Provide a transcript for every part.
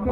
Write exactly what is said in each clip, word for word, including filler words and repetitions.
La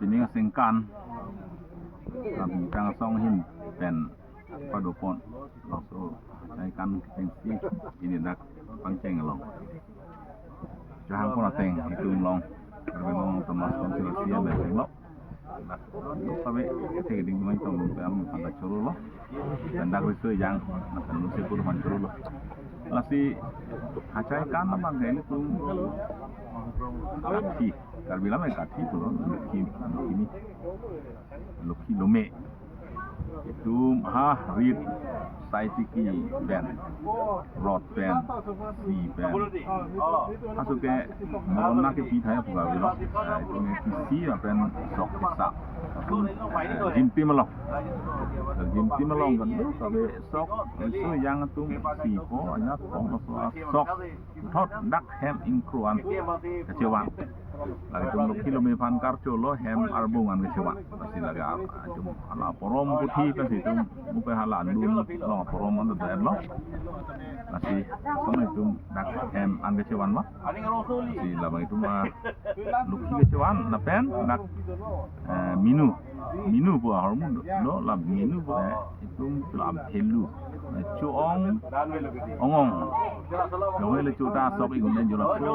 pining asengkan, la bintang asong ahin pen padopon, laso achaikan kechengsi pini dak pangcheng along. Chehangpon ateng itum along, Karbi Anglong Autonomous Council C M S along. Dak, kave, kethek ding mai tong pem pada choro lo. Pen dak riso ejang, na pen nusi pur man choro lo. Lasi, achaikan abang ke itum kathi, Karbi lam kathi pulo, lokhi, lokhi ni, lokhi lome. Itum ha rit, saitiki pen, rot pen, si pen. Aso ke moron na kepi thaya pu Karbi lo. Ah, itum ke kisi pen sok kesa. Atum, eh, jimtim along. Jimtim along kan tu, tapi sok, riso ejang atum sipo, anyat pong, laso sok. Thot dak hem ingkro an kachevang. Lake itum lokhi lome aphan karcho lo hem arbung an kachevang. Lasi lake ar-, itum hala porom puthi pensi itum mupe hala andun lo porom an do lo. Lasi sono itum dak hem an kachevang ma. Lasi labang itum, ah, lokhi kachevang lapen dak, eh, minu. Minu pu ahormu do, do la minu pu, eh, itum lam helu. Eh, chuong, ongong. Chuong le chuta sok igun den jula so,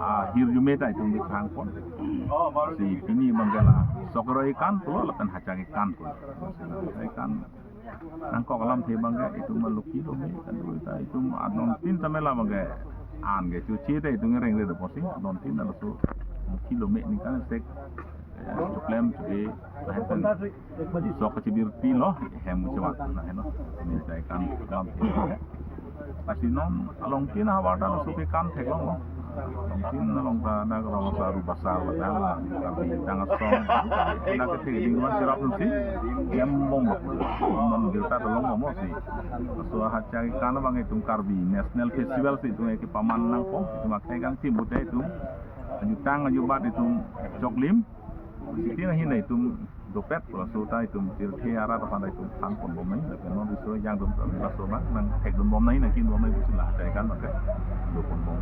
ah, hirjume ta itum kehangpon. Si pini abang ke la sok roi kan pulo lapen hachaikan pulo. Si hachaikan nangkok alamthe abang ke itum malukhi lome kan do ta itum adon tin tame labang ke an ke chuche ta itum rengre do pusi adon tin laso lokhi lome ningkan sek, eh, choklem chuche lahen pen sok kachibirpi lo hem kachevang na heno. Ni achaikan alamthe. Lasi non along tin havar ta laso kekan theklong lo. Along tin along ta dak rong sa ru basar la dak la, Karbi tang asong. Dak kethek ding wan cherap nung si. Yam bom bom. Non gilta tolong bom si. Laso achaikan abang itum Karbi National Festival si itum ke paman nangpo. Itum akhai kangthim pute itum ajutang ajubat itum choklim. Siti na hin itum dopet laso ta itum tirthe arat aphan itum thanpon bom nai, lapen non riso ejang atum ta laso abang nangthekdun bom nai, nangkinbom nai pusi la achaikan abang ke dopon bom.